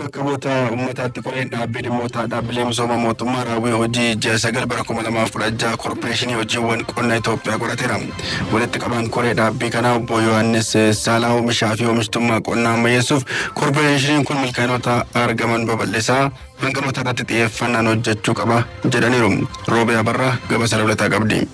Bakka Bu'oota Uummataatti koreen dhaabbii dhimmoota dhaabbilee misooma mootummaa raawwii hojii ji'a 9 bara 2016 Korporeeshinii Hojiiwwan Qonna Itoophiyaa qorateera. Walitti qabaan koree dhaabbii kanaa obbo Yohaannis Saalaa oomishaa fi oomishtummaa qonnaa ammayyeessuuf korporeeshiniin kun milkaa'inoota argaman babal'isaa hanqinoota irratti xiyyeeffannaan hojjechuu qaba jedhaniiru. Roobee Abarraa gabaasa dabalataa qabdi.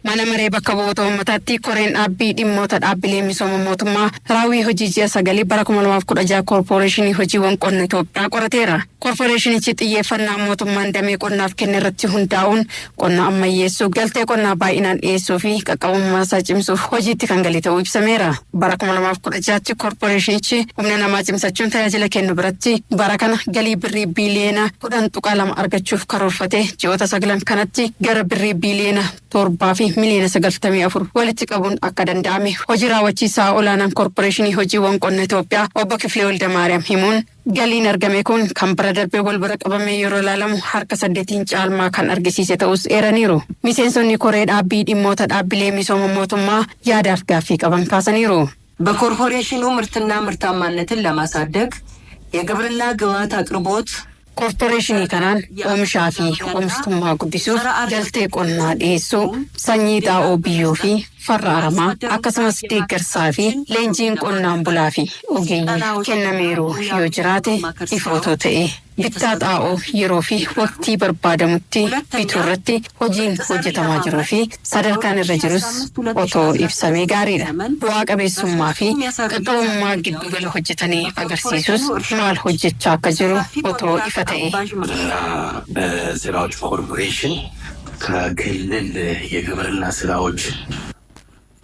Mana Maree Bakka Bu'oota Uummataatti Koreen Dhaabbii Dhimmoota Dhaabbilee Misooma Mootummaa raawwii hojii ji'a sagalii bara 2016 Koorpooreeshinii Hojiiwwan Qonna Itoophiyaa qorateera. Koorpooreeshinichi xiyyeeffannaa mootummaan damee qonnaaf kenne irratti hundaa'uun qonna ammayyeessuu, galtee qonnaa baay'inaan dhiyeessuu fi qaqqabummaa isaa cimsuuf hojiitti kan gale ta'uu ibsameera. Bara 2016tti koorpooreeshinichi humna namaa cimsachuun tajaajila kennu biratti bara kana galii birrii biiliyoona 10.2 argachuuf karoorfatee ji'oota saglan kanatti gara birrii biiliyoona 7 fi miliyoona 94 walitti qabuun akka danda'ame Hojii Raawwachiisaa Olaanaan Korporeeshinii Hojiiwwan Qonna Itoophiyaa Obbo Kiflee Waldamaariyaam himuun, galiin argame kun kan bara darbee walbira qabamee yeroo ilaalamu harka saddeetiin caalmaa kan argisiise ta'uus eeraniiru. Miseensonni koree dhaabbii dhimmoota dhaabbilee misooma mootummaa yaadaaf gaaffii qaban kaasaniiru. በኮርፖሬሽኑ ምርትና ምርታማነትን ለማሳደግ የግብርና ግብዓት አቅርቦት Korporeeshinii kanaan oomishaa fi oomishtummaa guddisuuf galtee qonnaa dhiyeessuu, sanyii xaa'oo biyyoo fi farra aramaa akkasumas deeggarsaa fi leenjiin qonnaan bulaa fi ogeeyyiif kennameeru yoo jiraate ifa otoo ta'ee. Bittaa xaa'oo yeroo fi waqtii barbaadamutti bituu irratti hojiin hojjetamaa jiruu fi sadarkaan irra jirus otoo ibsamee gaariidha. Bu'aa qabeessummaa fi qaqqabummaa giddugala hojjetanii agarsiisus maal hojjechaa akka jiru otoo ifa ta'ee. ስራዎች ኮርፖሬሽን ከክልል የግብርና ስራዎች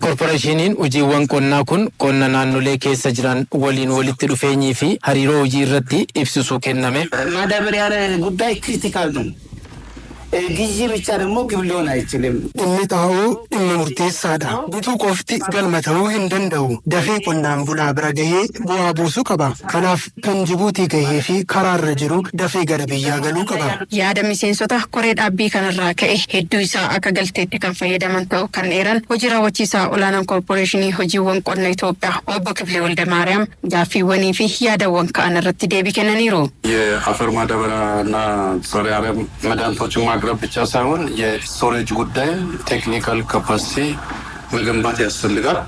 Korporeeshiniin hojiiwwan qonnaa kun qonna naannolee keessa jiran waliin walitti dhufeenyii fi hariiroo hojii irratti ibsisuu kenname. ማዳበሪያ ጉዳይ ክሪቲካል ነው። ግዢ ብቻ ደግሞ ግብ ሊሆን አይችልም። Dhimmi xaa'oo dhimma murteessaadha. Bituu qofti galma ta'uu hin danda'u. Dafee qonnaan bulaa bira gahee bu'aa buusuu qaba. Kanaaf kan Jibuutii gahee fi karaarra jiru dafee gara biyyaa galuu qaba. Yaada miseensota koree dhaabbii kanarraa ka'e hedduu isaa akka galteetti kan fayyadaman ta'uu kan eeran Hojii Raawwachiisaa Olaanaan Korporeeshinii Hojiiwwan Qonna Itoophiyaa Obbo Kiflee Waldamaariyaam gaaffiiwwanii fi yaadawwan ka'an irratti deebii kennaniiru. የአፈር ማዳበሪያና ጸረ አረም መድኃኒቶችን ማቅረብ ብቻ ሳይሆን የስቶሬጅ ጉዳይ ቴክኒካል ካፓሲቲ መገንባት ያስፈልጋል።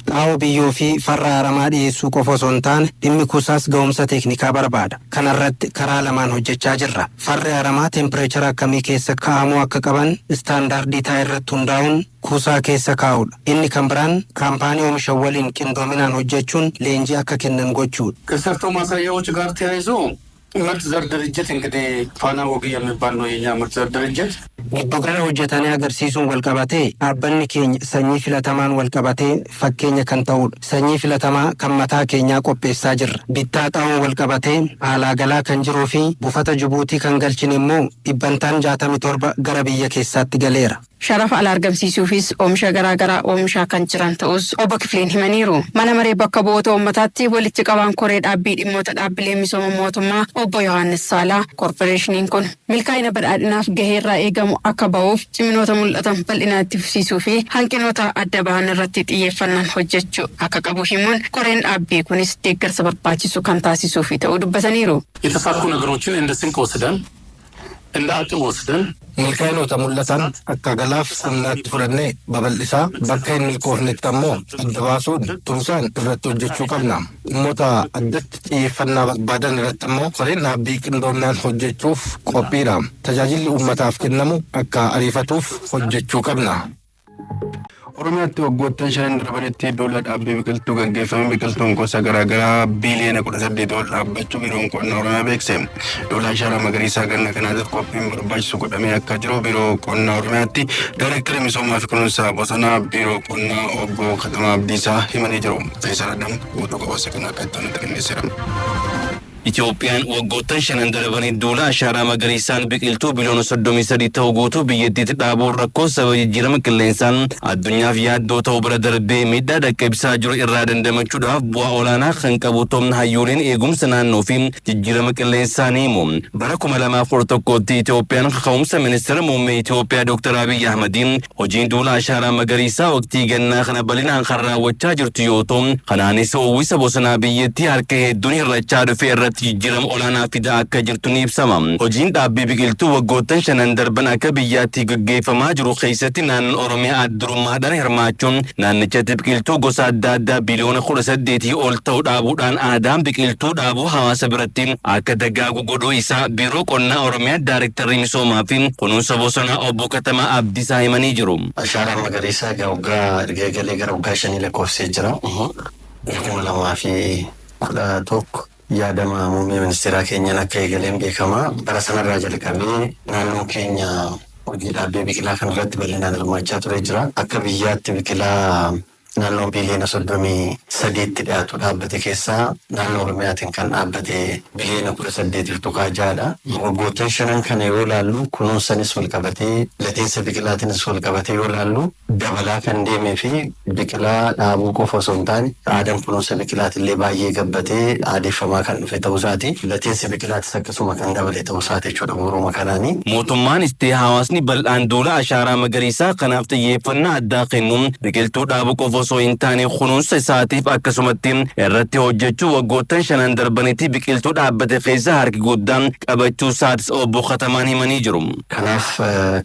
Xaa'oo biyyoo fi farra aramaa dhiyeessuu qofa osoo hin taane dhimmi kuusaas ga'umsa teeknikaa barbaada. Kanarratti karaa lamaan hojjechaa jirra. Farri aramaa teempireechara akkamii keessa kaa'amuu akka qaban istaandaardii taa'e irratti hundaa'uun kuusaa keessa kaa'uudha. Inni kan biraan kaampaanii oomishan waliin qindoominaan hojjechuun leenjii akka kennan gochuudha. ከሰርቶ ማሳያዎች ጋር ተያይዞ ምርጥ ዘር ድርጅት እንግዲህ ፋና ወጊ የሚባል ነው የኛ ምርጥ ዘር ድርጅት። Giddugala hojjetanii agarsiisuun walqabatee dhaabbanni keenya sanyii filatamaan walqabatee fakkeenya kan ta'udha. Sanyii filatamaa kan mataa keenyaa qopheessaa jirra. Bittaa xaa'oon walqabatee alaa galaa kan jiruu fi buufata Jibuutii kan galchine immoo dhibbantaan 67 gara biyya keessaatti galeera. Sharafa alaa argamsiisuufis oomisha garaagaraa oomishaa kan jiran ta'us Obbo Kifleen himaniiru. Mana Maree Bakka Bu'oota Uummataatti Walitti Qabaan Koree Dhaabbii Dhimmoota Dhaabbilee Misooma Mootummaa Obbo Yohaannis Saalaa korporeeshiniin kun milkaa'ina badhaadhinaaf gahee irraa eegamu akka bahuuf ciminoota mul'atan bal'inaan itti fufsiisuu fi hanqinoota adda bahan irratti xiyyeeffannaan hojjechuu akka qabu himuun koreen dhaabbii kunis deeggarsa barbaachisu kan taasisuufi ta'uu dubbataniiru. የተሳኩ ነገሮችን እንደ ስንቅ ወስደን እንደ አቅም ወስደን Milkaa'inoota mul'atan akka galaaf humnaatti fudhannee babal'isaa bakka hin milkoofnetti ammoo adda baasuun tumsaan irratti hojjechuu qabna. Dhimmoota addatti xiyyeeffannaa barbaadan irratti ammoo koreen dhaabbii qindoominaan hojjechuuf qophiidha. Tajaajilli uummataaf kennamu akka ariifatuuf hojjechuu qabna. Oromiyaatti waggoottan shanan darbanitti duula dhaabbii biqiltuu gaggeeffame biqiltuun gosa garaagaraa biiliyoona 18 ol dhaabbachuu Biiroon Qonna Oromiyaa beekse. Duula ashaaraa magariisaa ganna kanaatiif qophiin barbaachisu godhamee akka jiru Biiroo Qonna Oromiyaatti Daayireektara Misoomaa fi Kunuunsa Bosonaa Biiroo Qonnaa Obbo Katamaa Abdiisaa himanii jiru. Fayisaa Adam guutuu gabaasa kana akka itti aanutti qindeesseera. Itoophiyaan waggoottan shanan darbanitti duula ashaaraa magariisaan biqiltuu biliyoona 33 ta'u guutuu biyyattiitti dhaabuun rakkoo sababa jijjiirama qilleensaan addunyaaf yaaddoo ta'u bira darbee miidhaa dhaqqabsiisaa jiru irraa dandamachuudhaaf bu'aa olaanaa kan qabu ta'uun hayyooleen eegumsa naannoo fi jijjiirama qilleensaa ni himu. Bara 2011tti Itoophiyaan kaka'umsa ministeera muummee Itoophiyaa Dooktar Abiy Ahmadiin hojiin duula ashaaraa magariisaa waqtii gannaa kana bal'inaan kan raawwachaa jirtu yoo ta'u kanaanis uwwisa bosonaa biyyattii harka hedduun hir'achaa dhufe irratti biratti jijjiirama olaanaa fidaa akka jirtu ni ibsama. Hojiin dhaabbii biqiltuu waggoottan shanan darban akka biyyaatti gaggeeffamaa jiru keessatti naannoon Oromiyaa addurummaadhaan hirmaachuun naannichatti biqiltuu gosa adda addaa biliyoona 18 ol ta'u dhaabuudhaan aadaan biqiltuu dhaabuu hawaasa biratti akka dagaagu godhuu isaa Biiroo Qonnaa Oromiyaa Daarektarri Misoomaa fi Kunuunsa Bosonaa Obbo Katamaa Abdiisaa himanii jiru. Ashaaraan magariisaa egaa waggaa erga eegalee gara waggaa shanii lakkoofsisee jira. 2011 yaadama muummee ministeeraa keenyaan akka eegaleen beekama. Bara sanarraa jalqabee naannoon keenya hojii dhaabbii biqilaa kanarratti bal'inaan hirmaachaa ture jira. Akka biyyaatti biqilaa naannoo biiliyoona 33tti dhiyaatu dhaabbate keessaa naannoo Oromiyaatiin kan dhaabbate biliyoona 18.6dha. Waggoottan shanan kana yoo ilaallu kunuunsanis wal qabatee latiinsa biqilaatiinis wal qabatee yoo ilaallu dabalaa kan deemee fi biqilaa dhaabuu qofa osoo hin taane aadaan kunuunsa biqilaatillee baay'ee gabbatee aadeffamaa kan dhufe ta'uu isaati. Latiinsi biqilaatis akkasuma kan dabale ta'uu isaati jechuudha bu'uuruma kanaani. Mootummaanis ta'e hawaasni bal'aan duula ashaaraa magariisaa kanaaf xiyyeeffannaa addaa kennuun biqiltuu dhaabuu qofa osoo hin taane kunuunsa isaatiif akkasumatti irratti hojjechuu waggoottan shanan darbanitti biqiltuu dhaabbate keessa harki guddaan qabachuu isaatis Obbo Katamaan himanii jiru. Kanaaf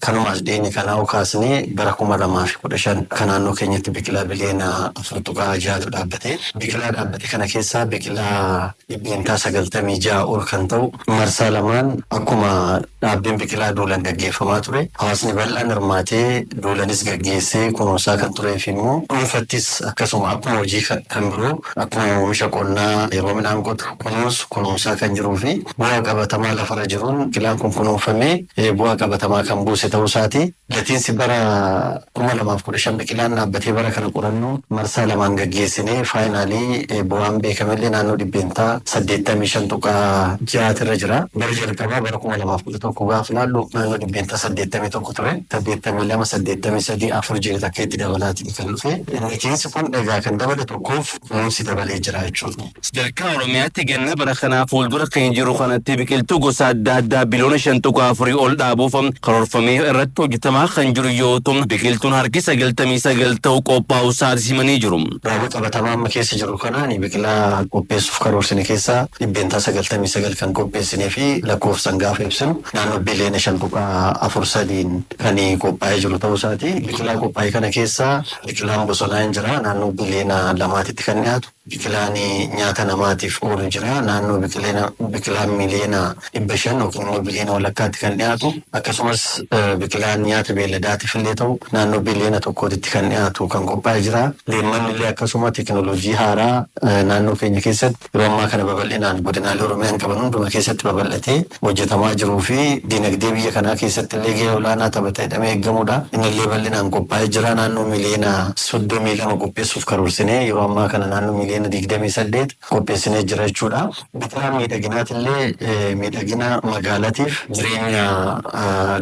kanuma as dhiyeenya kanaa kaasnee bara 2015 akka naannoo keenyatti biqilaa biliyoona 4.6tu dhaabbate. Biqilaa dhaabbate kana keessaa biqilaa 96% ol kan ta'u marsaa lamaan akkuma dhaabbiin biqilaa duulan gaggeeffamaa ture. Hawaasni bal'aan hirmaatee duulanis gaggeessee kunuunsaa kan turee fi immoo dhuunfattis akkasuma akkuma hojii kan biroo akkuma oomisha qonnaa yeroo midhaan qotu kunuunsu kunuunsaa kan jiruu fi bu'aa qabatamaa lafarra jiruun biqilaan kun kunuunfamee bu'aa qabatamaa kan buuse ta'uu isaati. Latiinsi bara 2015 biqilaan dhaabbatee bara kana qorannoo marsaa lamaan gaggeessinee faayinaalii bu'aan beekamellee naannoo 85.6% irra jira. Bara jalqabaa bara 2011 gaafa ilaallu naannoo 81% ture. 82, 83, 4 jedhe takka itti dabalaatiin kan dhufe. Latiinsi kun egaa kan dabale tokkoof kunuunsi dabalee jira jechuudha. Sadarkaa Oromiyaatti ganna bara kanaa fuuldura kan jiru kanatti biqiltuu gosa adda addaa biliyoona 5.4 ol dhaabuuf karoorfamee irratti hojjetamaa kan jiru yoo ta'u biqiltuun harki 99 ta'u qophaa'uu isaas himanii jiru. Raawwii qabatamaa amma keessa jiru kanaan biqilaa qopheessuuf karoorsine keessaa 99% kan qopheessinee fi lakkoofsan gaafa ibsinu naannoo biliyoona 5.43 kan qophaa'ee jiru ta'uu isaati. Biqilaa qophaa'e kana keessaa biqilaan bosonaa hin jira naannoo biliyoona 2tti kan dhiyaatu. Biqilaan nyaata namaatiif oolu jira naannoo biqilaan miliyoona 500 yookiin immoo biliyoona walakkaatti kan dhiyaatu. Akkasumas biqilaan nyaata beelladaatiif illee ta'u naannoo biliyoona 1tti kan dhiyaatu kan qophaa'ee jira. Leemmanni illee akkasuma teekinooloojii haaraa naannoo keenya keessatti yeroo ammaa kana babal'inaan godinaalee Oromiyaan qaban hunduma keessatti babal'atee hojjetamaa jiruu fi dinagdee biyya kanaa keessatti illee gahee olaanaa taphata jedhamee eeggamudha. Inni illee bal'inaan qophaa'ee jira. Naannoo miliyoona 32 qopheessuuf karoorsinee yeroo ammaa kana naannoo miliyoona 28 qopheessinee jira jechuudha. Biqilaan miidhaginaatillee miidhagina magaalaatiif jireenya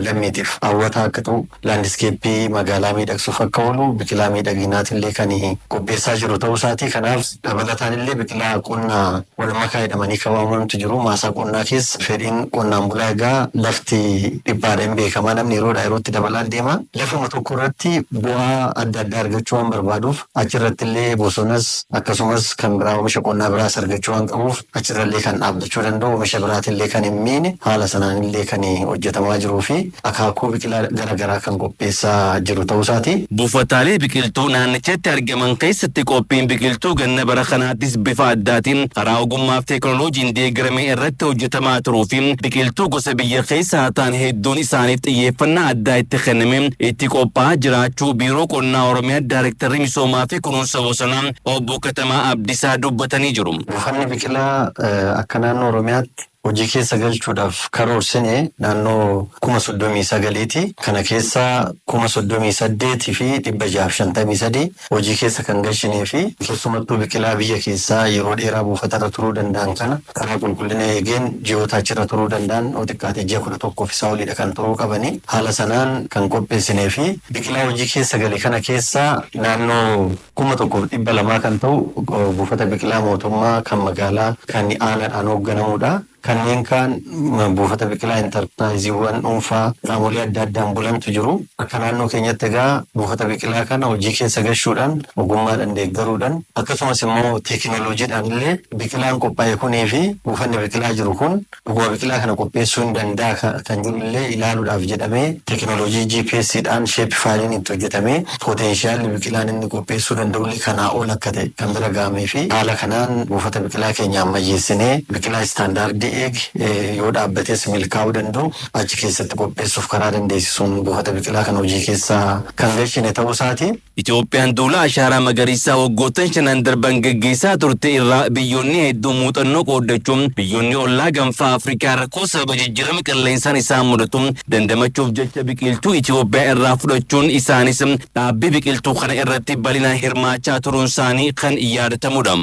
lammiitiif hawwataa akka ta'u laandiskeeppii magaalaa miidhagsuuf akka oolu biqilaa miidhaginaatillee kan qopheessaa jiru ta'uu isaati. Kanaaf dabalataan illee biqilaa qonnaa wal makaa jedhamanii kan waamamantu jiru. Maasaa qonnaa keessa fedhiin qonnaan bulaa egaa lafti dhiphaadha hin beekamaa namni yeroodhaa yerootti dabalaa deema. Lafuma tokko irratti bu'aa adda addaa argachuu waan barbaaduuf achirratti illee bosonas akkasumas kan biraa oomisha qonnaa biraas argachuu waan qabuuf achirrallee kan dhaabbachuu danda'u oomisha biraatillee kan hin miine haala sanaan illee kan hojjetamaa jiruu fi akaakuu biqilaa garaagaraa kan qopheessaa jiru ta'uu isaati. Buufataalee biqiltuu naannichatti argaman keessatti qophiin biqiltuu ganna bara kanaattis bifa addaatiin karaa ogummaaf teekinooloojiin deeggaramee irratti hojjetamaa turuu fi biqiltuu gosa biyya keessaa ta'an hedduun isaaniif xiyyeeffannaa addaa itti kenname itti qophaa'aa jiraachuu Biiroo Qonnaa Oromiyaa Daarektarri Misoomaa fi Kunuunsa Bosonaa Obbo Katamaa Abdiisaa dubbatanii jiru. Buufanni biqilaa akka naannoo Oromiyaatti hojii keessa galchuudhaaf karoorsine naannoo 39,000ti. Kana keessaa 38,653 hojii keessa kan galchinee fi keessumattuu biqilaa biyya keessaa yeroo dheeraa buufatarra turuu danda'an kana karaa qulqullina eegeen ji'oota achirra turuu danda'an yoo xiqqaate ji'a 11 isaa oliidha kan turuu qabanii haala sanaan kan qopheessinee fi biqilaa hojii keessa gale kana keessaa naannoo 1,200 kan ta'u buufata biqilaa mootummaa kan magaalaa kan aanaadhaan hoogganamudha. Kanneen kaan buufata biqilaa intarpiraayiziiwwan dhuunfaa qaamolee adda addaan bulantu jiru. Akka naannoo keenyatti egaa buufata biqilaa kana hojii keessa gashuudhaan, ogummaadhaan deeggaruudhaan, akkasumas immoo teekinooloojiidhaan illee biqilaan qophaa'e kunii fi buufanni biqilaa jiru kun dhuguma biqilaa kana qopheessuu hin danda'a kan jiru illee ilaaluudhaaf jedhamee, teekinooloojii GPSdhaan shape fileiin itti hojjetamee, potentialli biqilaan inni qopheessuu danda'u illee kanaa ol akka ta'e kan bira gahamee fi haala kanaan buufata biqilaa keenya ammayyeessinee biqilaa istaandaardii eege, yoo dhaabbates milkaa'uu danda'u achi keessatti qopheessuuf karaa dandeessisuun buufata biqilaa kan hojii keessaa kan galchine ta'uu isaati. Itoophiyaan duula ashaaraa magariisaa waggoottan shanan darban gaggeessaa turte irraa biyyoonni hedduun muuxannoo qooddachuun, biyyoonni ollaa Gaanfa Afrikaa rakkoo sababa jijjiirama qilleensaan isaan mudatu dandamachuuf jecha biqiltuu Itoophiyaa irraa fudhachuun isaanis dhaabbii biqiltuu kana irratti bal'inaan hirmaachaa turuun isaanii kan yaadatamudha.